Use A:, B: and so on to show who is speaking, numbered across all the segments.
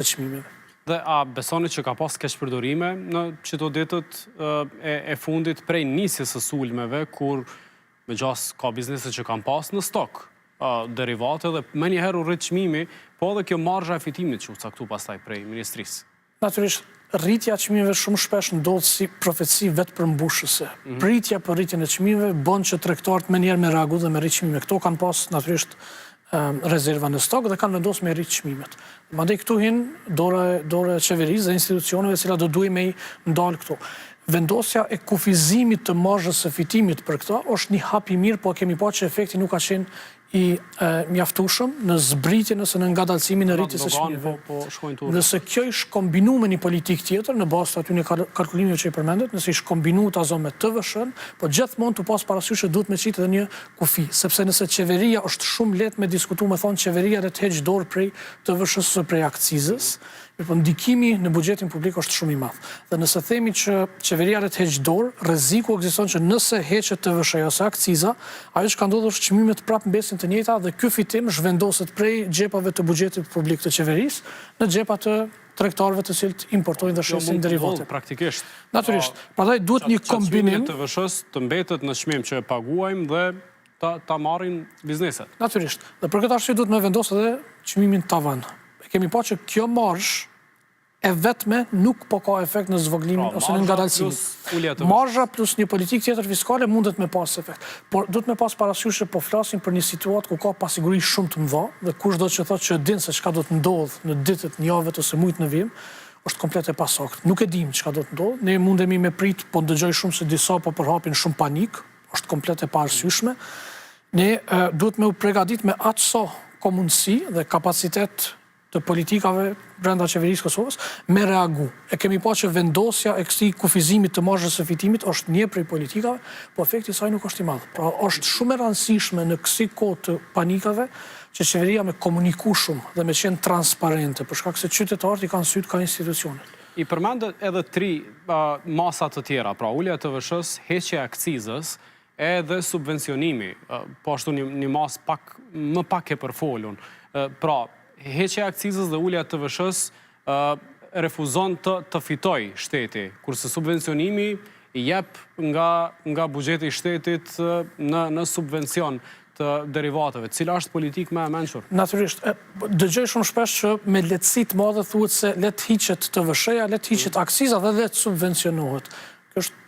A: të çmimeve.
B: Dhe a besoni që ka pas keqpërdorime në qëto ditët e, e fundit prej nisjes së sulmeve, kur me gjasë ka biznese që kanë pas në stok derivate dhe menjëherë u rrit çmimi, po edhe kjo marzha e fitimit që u caktu pastaj prej ministrisë.
A: Natyrisht, rritja e çmimeve shumë shpesh ndodh si profeci vetëpërmbushëse. Pritja për rritjen e çmimeve bën që tregtarët menjëherë me reagu dhe me rrit çmimet. Këto kanë pas natyrisht rezerva në stok dhe kanë vendosur me rrit çmimet. Mandej këtu hin dora dora e qeverisë dhe institucioneve e cila do duhej me i ndal këto. Vendosja e kufizimit të marzhës së fitimit për këto është një hap i mirë, po kemi pa që efekti nuk ka qenë i mjaftueshëm në zbritjen ose në ngadalësimin e rritjes së çmimeve.
B: Po, po
A: nëse kjo ish kombinu me një politikë tjetër, në bazë të atyne kalkulimeve që i përmendët, nëse ish kombinu ta zëmë me TVSH-n, po gjithmonë tu pas parasysh që duhet me qitë edhe një kufi, sepse nëse qeveria është shumë lehtë me diskutu me thonë qeveria le të heqë dorë prej TVSH-së prej akcizës, mirëpo ndikimi në buxhetin publik është shumë i madh. Dhe nëse themi që qeveria le të heqë dorë, rreziku ekziston që nëse heqet TVSH-ja ose akciza, ajo çka ndodh është çmimet prapë mbesin të njëjta dhe ky fitim zhvendoset prej xhepave të buxhetit publik të qeverisë në xhepa të tregtarëve të cilët importojnë dhe shesin
B: derivate. Praktikisht.
A: Natyrisht. Prandaj duhet një kombinim.
B: Që TVSH-së të mbetet në çmim që e paguajmë dhe ta, ta marrin bizneset.
A: Natyrisht. Dhe për këtë arsye duhet me vendosë edhe çmimin tavan. E kemi pa që kjo marzh e vetme nuk po ka efekt në zvogëlimin pra, ose në ngadalësimin. Marzha plus një politikë tjetër fiskale mundet me pas efekt. Por duhet me pas parasysh që po flasim për një situatë ku ka pasiguri shumë të mëdha dhe kushdo që thotë që din se çka do të ndodhë në ditët, në javët ose muajt në vijim, është komplet e pasaktë. Nuk e dimë çka do të ndodhë. Ne mundemi me prit, po ndëgjoj shumë se disa po përhapin shumë panik, është komplet e paarsyeshme. Ne duhet me u pregadit me aq sa ka mundësi dhe kapacitet të politikave brenda qeverisë Kosovës me reagu. E kemi pa që vendosja e këtij kufizimit të marzhës së fitimit është një prej politikave, po efekti i saj nuk është i madh. Pra është shumë e rëndësishme në kësi kohë të panikave që qeveria me komuniku shumë dhe me qenë transparente, për shkak se qytetarët i kanë sytë ka institucionet.
B: I përmendët edhe tri masa të tjera, pra ulja e TVSH-së, heqja e akcizës edhe subvencionimi, po ashtu një, një masë pak, më pak e përfolun. Pra, heqja e akcizës dhe ulja e TVSH-së refuzon të, të fitojë shteti, kurse subvencionimi jep nga, nga buxheti i shtetit në, në subvencion të derivateve. Cila është politikë më e
A: mençur? Natyrisht, dëgjoj shumë shpesh që me lehtësi të madhe thuhet se le të hiqet TVSH-ja, le të hiqet akciza dhe le të subvencionohet. Kjo është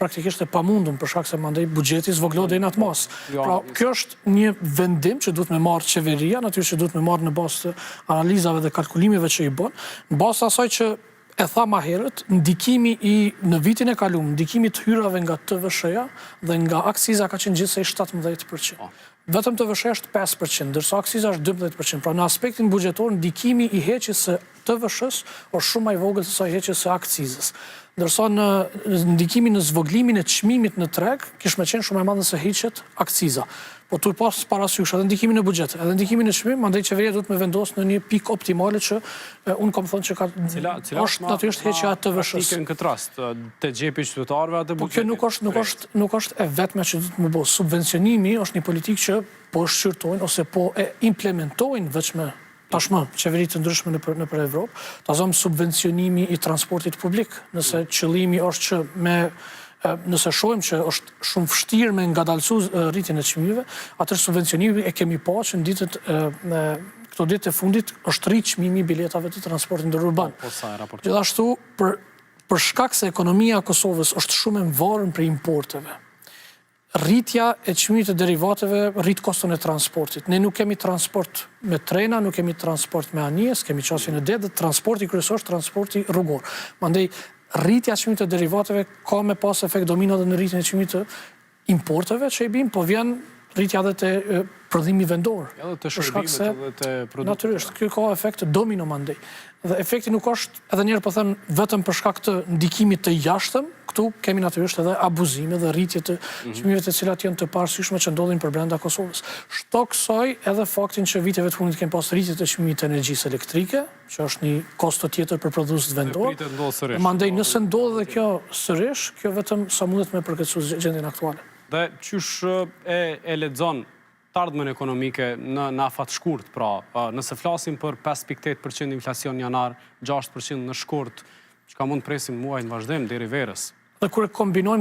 A: praktikisht e pamundun për shkak se mandej buxheti zvogëlohet deri në atë masë. Jo, pra, kjo është një vendim që duhet me marrë qeveria, natyrisht që duhet me marrë në bazë të analizave dhe kalkulimeve që i bën, në bazë të asaj që e tha ma herët, ndikimi i në vitin e kalum, ndikimi i të hyrave nga TVSH-ja dhe nga akciza ka qenë gjithsej 17%. Po. Vetëm TVSH është 5%, ndërsa akciza është 12%. Pra në aspektin buxhetor, ndikimi i heqjes së TVSH-së është shumë ma i vogël se sa i heqjes së akcizës. Ndërsa në ndikimin në zvogëlimin e çmimit në treg kish me qenë shumë ma i madh nëse hiqet akciza. Po tu pas parasysh edhe ndikimin në buxhet, edhe ndikimin në çmim, mandej qeveria duhet me vendos në një pikë optimale që unë kam thënë që ka
B: cila, cila
A: është natyrisht heqja e TVSH-së.
B: Në këtë rast, te xhepi i qytetarëve atë
A: buxheti. Po kjo nuk është nuk është nuk është e vetmja që duhet me bo. Subvencionimi është një politikë që po shqyrtojnë ose po e implementojnë veç me Tashmë, qeveri të ndryshme nëpër nëpër Evropë, ta zëmë subvencionimi i transportit publik, nëse qëllimi është që me nëse shohim që është shumë vështirë me ngadalësu rritjen e çmimeve, atëherë subvencionimi e kemi pa që në ditët e, këto ditë e fundit është rrit çmimi i biletave të transportit ndërurban.
B: Po, po sa e raporton.
A: Gjithashtu për për shkak se ekonomia e Kosovës është shumë e varur prej importeve. Rritja e çmimit të derivateve rrit koston e transportit. Ne nuk kemi transport me trena, nuk kemi transport me anije, s'kemi qasje në det dhe transporti kryesor është transporti rrugor. Mandej, rritja e çmimit të derivateve ka me pas efekt domino edhe në rritjen e çmimit të importeve që i bijmë, po vjen rritja edhe te prodhimi vendor.
B: Edhe te shërbimet edhe te
A: produktet. Natyrisht, kjo ka efekt domino mandej. Dhe efekti nuk është, edhe njëherë po them, vetëm për shkak të ndikimit të jashtëm, këtu kemi natyrisht edhe abuzime dhe rritje të mhm. çmimeve të cilat janë të paarsyeshme që ndodhin përbrenda Kosovës. Shto kësaj edhe faktin që viteve të fundit kemi pas rritje të çmimit të energjisë elektrike, që është një kosto tjetër për prodhuesit
B: vendorë.
A: Mandej nëse ndodh edhe kjo sërish, kjo vetëm sa mundet me përkeqësu gjendjen aktuale.
B: Dhe qysh e, e lexon? të ardhmen ekonomike në në afat shkurt, pra, nëse flasim për 5.8% inflacion në janar, 6% në shkurt, çka mund të presim muajt në vazhdim deri verës.
A: Dhe kur e kombinojmë.